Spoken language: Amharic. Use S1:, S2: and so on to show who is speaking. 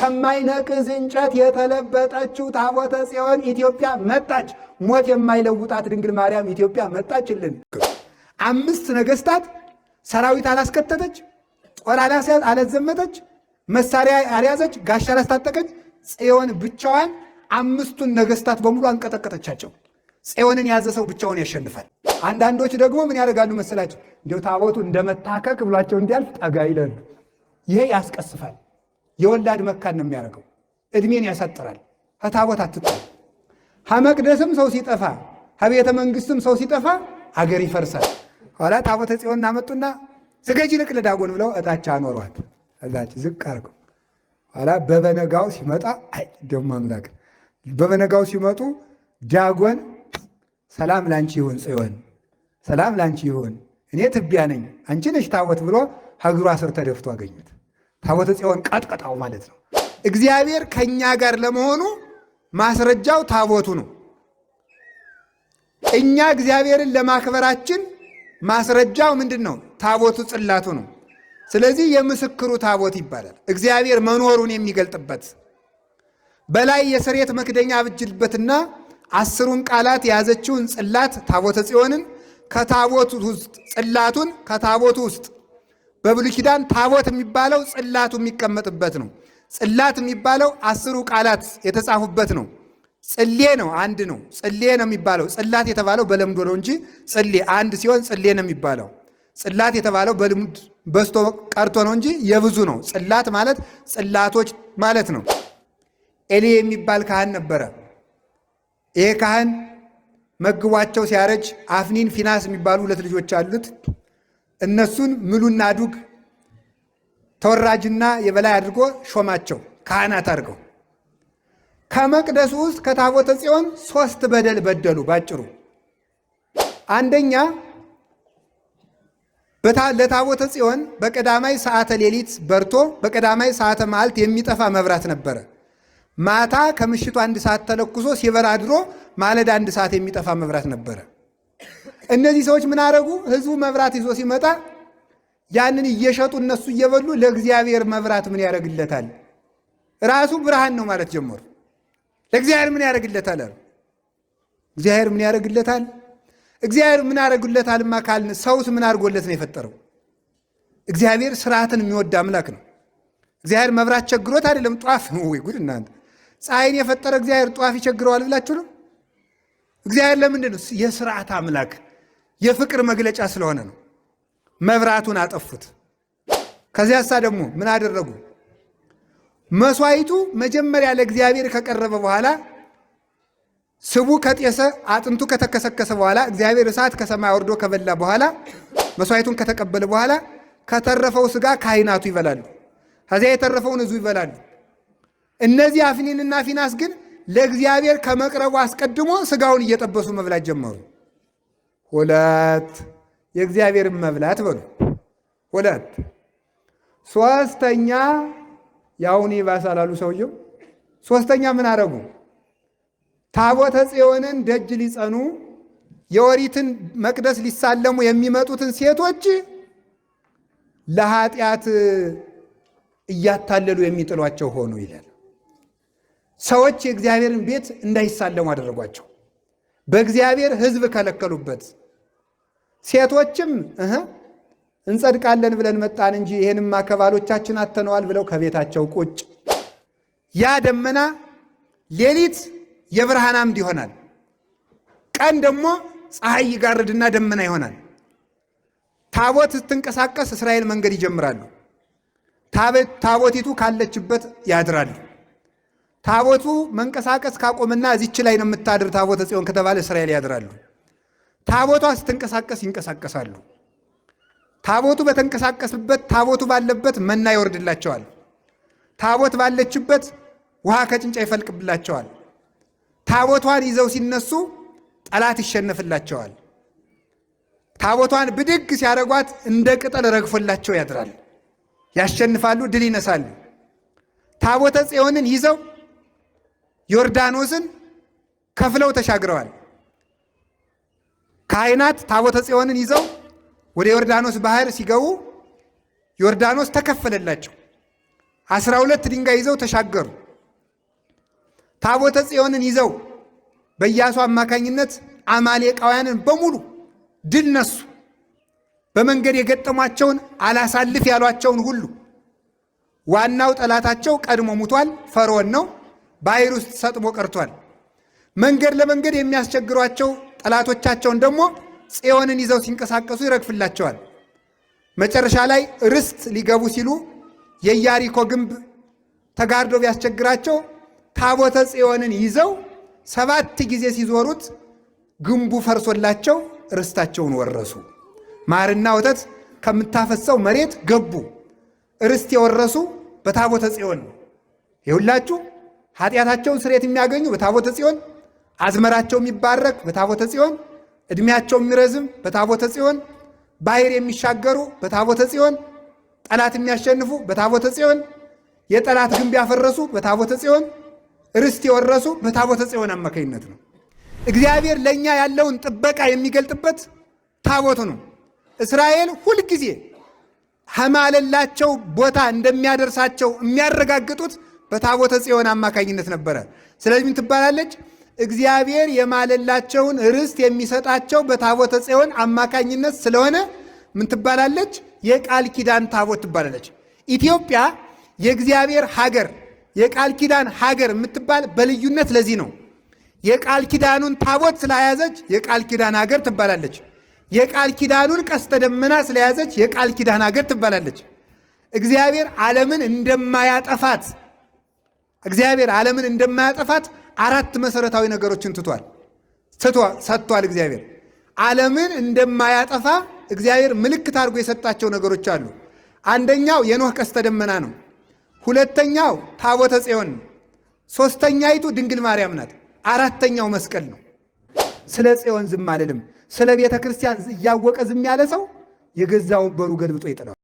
S1: ከማይነቅዝ እንጨት የተለበጠችው ታቦተ ጽዮን ኢትዮጵያ መጣች። ሞት የማይለውጣት ድንግል ማርያም ኢትዮጵያ መጣችልን። አምስት ነገስታት ሰራዊት አላስከተተች፣ ጦር አላዘመተች፣ መሳሪያ አልያዘች፣ ጋሻ አላስታጠቀች። ጽዮን ብቻዋን አምስቱን ነገስታት በሙሉ አንቀጠቀጠቻቸው። ጽዮንን የያዘ ሰው ብቻውን ያሸንፋል። አንዳንዶች ደግሞ ምን ያደርጋሉ መሰላቸው? እንዲያው ታቦቱ እንደመታከክ ብሏቸው እንዲያልፍ ጠጋ ይላሉ። ይሄ ያስቀስፋል። የወላድ መካን ነው የሚያደርገው። እድሜን ያሳጥራል። ከታቦት አትጣል። ከመቅደስም ሰው ሲጠፋ፣ ከቤተ መንግስትም ሰው ሲጠፋ አገር ይፈርሳል። ኋላ ታቦተ ጽዮን አመጡና ስገጂ ልቅ ለዳጎን ብለው እታች አኖሯት። እዛች ዝቅ አድርገው ኋላ በበነጋው ሲመጣ አይ ደሞ አምላክ በበነጋው ሲመጡ ዳጎን ሰላም ላንቺ ይሁን ጽዮን፣ ሰላም ላንቺ ይሁን፣ እኔ ትቢያ ነኝ አንቺ ነሽ ታቦት ብሎ ከእግሯ ስር ተደፍቶ አገኙት። ታቦተ ጽዮን ቀጥቀጣው ማለት ነው። እግዚአብሔር ከእኛ ጋር ለመሆኑ ማስረጃው ታቦቱ ነው። እኛ እግዚአብሔርን ለማክበራችን ማስረጃው ምንድን ነው? ታቦቱ ጽላቱ ነው። ስለዚህ የምስክሩ ታቦት ይባላል። እግዚአብሔር መኖሩን የሚገልጥበት በላይ የስርየት መክደኛ አብጅልበትና አስሩን ቃላት የያዘችውን ጽላት ታቦተ ጽዮንን ከታቦቱ ውስጥ ጽላቱን ከታቦቱ ውስጥ በብሉይ ኪዳን ታቦት የሚባለው ጽላቱ የሚቀመጥበት ነው። ጽላት የሚባለው አስሩ ቃላት የተጻፉበት ነው። ጽሌ ነው፣ አንድ ነው። ጽሌ ነው የሚባለው። ጽላት የተባለው በለምዶ ነው እንጂ ጽሌ አንድ ሲሆን ጽሌ ነው የሚባለው። ጽላት የተባለው በልምድ በዝቶ ቀርቶ ነው እንጂ የብዙ ነው። ጽላት ማለት ጽላቶች ማለት ነው። ኤሊ የሚባል ካህን ነበረ። ይሄ ካህን መግቧቸው ሲያረጅ አፍኒን ፊናስ የሚባሉ ሁለት ልጆች አሉት። እነሱን ምሉና ዱግ ተወራጅና የበላይ አድርጎ ሾማቸው፣ ካህናት አድርገው። ከመቅደሱ ውስጥ ከታቦተ ጽዮን ሶስት በደል በደሉ። ባጭሩ አንደኛ ለታቦተ ጽዮን በቀዳማይ ሰዓተ ሌሊት በርቶ በቀዳማይ ሰዓተ መዓልት የሚጠፋ መብራት ነበረ። ማታ ከምሽቱ 1 ሰዓት ተለኩሶ ሲበራ አድሮ ማለዳ 1 ሰዓት የሚጠፋ መብራት ነበረ። እነዚህ ሰዎች ምን አረጉ? ህዝቡ መብራት ይዞ ሲመጣ ያንን እየሸጡ እነሱ እየበሉ ለእግዚአብሔር መብራት ምን ያደርግለታል? ራሱ ብርሃን ነው ማለት ጀመሩ። ለእግዚአብሔር ምን ያደርግለታል አሉ። እግዚአብሔር ምን ያደርግለታል? እግዚአብሔር ምን ያደርግለታልማ ካልን ሰውስ ምን አድርጎለት ነው የፈጠረው? እግዚአብሔር ስርዓትን የሚወድ አምላክ ነው። እግዚአብሔር መብራት ቸግሮት አይደለም። ጧፍ ወይ ጉድ እናንተ! ፀሐይን የፈጠረ እግዚአብሔር ጧፍ ይቸግረዋል ብላችሁ ነው? እግዚአብሔር ለምንድን ነው? የስርዓት አምላክ የፍቅር መግለጫ ስለሆነ ነው። መብራቱን አጠፉት። ከዚያሳ ደግሞ ምን አደረጉ? መስዋዕቱ መጀመሪያ ለእግዚአብሔር ከቀረበ በኋላ ስቡ ከጤሰ አጥንቱ ከተከሰከሰ በኋላ እግዚአብሔር እሳት ከሰማይ አውርዶ ከበላ በኋላ መስዋዕቱን ከተቀበለ በኋላ ከተረፈው ስጋ ካህናቱ ይበላሉ። ከዚያ የተረፈውን ሕዝቡ ይበላሉ። እነዚህ አፍኒንና ፊናስ ግን ለእግዚአብሔር ከመቅረቡ አስቀድሞ ስጋውን እየጠበሱ መብላት ጀመሩ። ሁለት የእግዚአብሔርን መብላት በሉ። ሁለት ሶስተኛ የአሁኑ ይባሳል አሉ ሰውየው። ሶስተኛ ምን አረጉ? ታቦተ ጽዮንን ደጅ ሊጸኑ የኦሪትን መቅደስ ሊሳለሙ የሚመጡትን ሴቶች ለኃጢአት እያታለሉ የሚጥሏቸው ሆኑ ይላል። ሰዎች የእግዚአብሔርን ቤት እንዳይሳለሙ አደረጓቸው። በእግዚአብሔር ሕዝብ ከለከሉበት። ሴቶችም እንጸድቃለን ብለን መጣን እንጂ ይሄንማ ከባሎቻችን አተነዋል ብለው ከቤታቸው ቁጭ። ያ ደመና ሌሊት የብርሃን አምድ ይሆናል፣ ቀን ደግሞ ፀሐይ ይጋርድና ደመና ይሆናል። ታቦት ስትንቀሳቀስ እስራኤል መንገድ ይጀምራሉ። ታቦቲቱ ካለችበት ያድራሉ። ታቦቱ መንቀሳቀስ ካቆመና እዚች ላይ ነው የምታድር ታቦተ ጽዮን ከተባለ እስራኤል ያድራሉ። ታቦቷ ስትንቀሳቀስ ይንቀሳቀሳሉ። ታቦቱ በተንቀሳቀስበት ታቦቱ ባለበት መና ይወርድላቸዋል። ታቦት ባለችበት ውሃ ከጭንጫ ይፈልቅብላቸዋል። ታቦቷን ይዘው ሲነሱ ጠላት ይሸነፍላቸዋል። ታቦቷን ብድግ ሲያደርጓት እንደ ቅጠል ረግፎላቸው ያድራል። ያሸንፋሉ፣ ድል ይነሳሉ። ታቦተ ጽዮንን ይዘው ዮርዳኖስን ከፍለው ተሻግረዋል። ካህናት ታቦተ ጽዮንን ይዘው ወደ ዮርዳኖስ ባህር ሲገቡ ዮርዳኖስ ተከፈለላቸው። 12 ድንጋይ ይዘው ተሻገሩ። ታቦተ ጽዮንን ይዘው በኢያሱ አማካኝነት አማሌቃውያንን በሙሉ ድል ነሱ። በመንገድ የገጠሟቸውን አላሳልፍ ያሏቸውን ሁሉ ዋናው ጠላታቸው ቀድሞ ሙቷል፣ ፈርዖን ነው። ባሕር ውስጥ ሰጥሞ ቀርቷል። መንገድ ለመንገድ የሚያስቸግሯቸው ጠላቶቻቸውን ደግሞ ጽዮንን ይዘው ሲንቀሳቀሱ ይረግፍላቸዋል። መጨረሻ ላይ ርስት ሊገቡ ሲሉ የኢያሪኮ ግንብ ተጋርዶ ቢያስቸግራቸው ታቦተ ጽዮንን ይዘው 7 ጊዜ ሲዞሩት ግንቡ ፈርሶላቸው ርስታቸውን ወረሱ። ማርና ወተት ከምታፈሰው መሬት ገቡ። ርስት የወረሱ በታቦተ ጽዮን ነው። ይሁላችሁ ኃጢአታቸውን ስርየት የሚያገኙ በታቦተ ጽዮን፣ አዝመራቸው የሚባረክ በታቦተ ጽዮን፣ ዕድሜያቸው የሚረዝም በታቦተ ጽዮን፣ ባሕር የሚሻገሩ በታቦተ ጽዮን፣ ጠላት የሚያሸንፉ በታቦተ ጽዮን፣ የጠላት ግንብ ያፈረሱ በታቦተ ጽዮን፣ ርስት የወረሱ በታቦተ ጽዮን አማካኝነት ነው። እግዚአብሔር ለእኛ ያለውን ጥበቃ የሚገልጥበት ታቦቱ ነው። እስራኤል ሁልጊዜ ከማለላቸው ቦታ እንደሚያደርሳቸው የሚያረጋግጡት በታቦተ ጽዮን አማካኝነት ነበረ። ስለዚህ ምን ትባላለች? እግዚአብሔር የማለላቸውን ርስት የሚሰጣቸው በታቦተ ጽዮን አማካኝነት ስለሆነ ምን ትባላለች? የቃል ኪዳን ታቦት ትባላለች። ኢትዮጵያ የእግዚአብሔር ሀገር፣ የቃል ኪዳን ሀገር የምትባል በልዩነት ለዚህ ነው። የቃል ኪዳኑን ታቦት ስለያዘች የቃል ኪዳን ሀገር ትባላለች። የቃል ኪዳኑን ቀስተ ደመና ስለያዘች የቃል ኪዳን ሀገር ትባላለች። እግዚአብሔር ዓለምን እንደማያጠፋት እግዚአብሔር ዓለምን እንደማያጠፋት አራት መሰረታዊ ነገሮችን ትቷል ሰጥቷል። እግዚአብሔር ዓለምን እንደማያጠፋ እግዚአብሔር ምልክት አድርጎ የሰጣቸው ነገሮች አሉ። አንደኛው የኖህ ቀስተ ደመና ነው። ሁለተኛው ታቦተ ጽዮን ነው። ሶስተኛይቱ ድንግል ማርያም ናት። አራተኛው መስቀል ነው። ስለ ጽዮን ዝም አልልም። ስለ ቤተ ክርስቲያን እያወቀ ዝም ያለ ሰው የገዛ ወንበሩ ገልብጦ ይጥለዋል።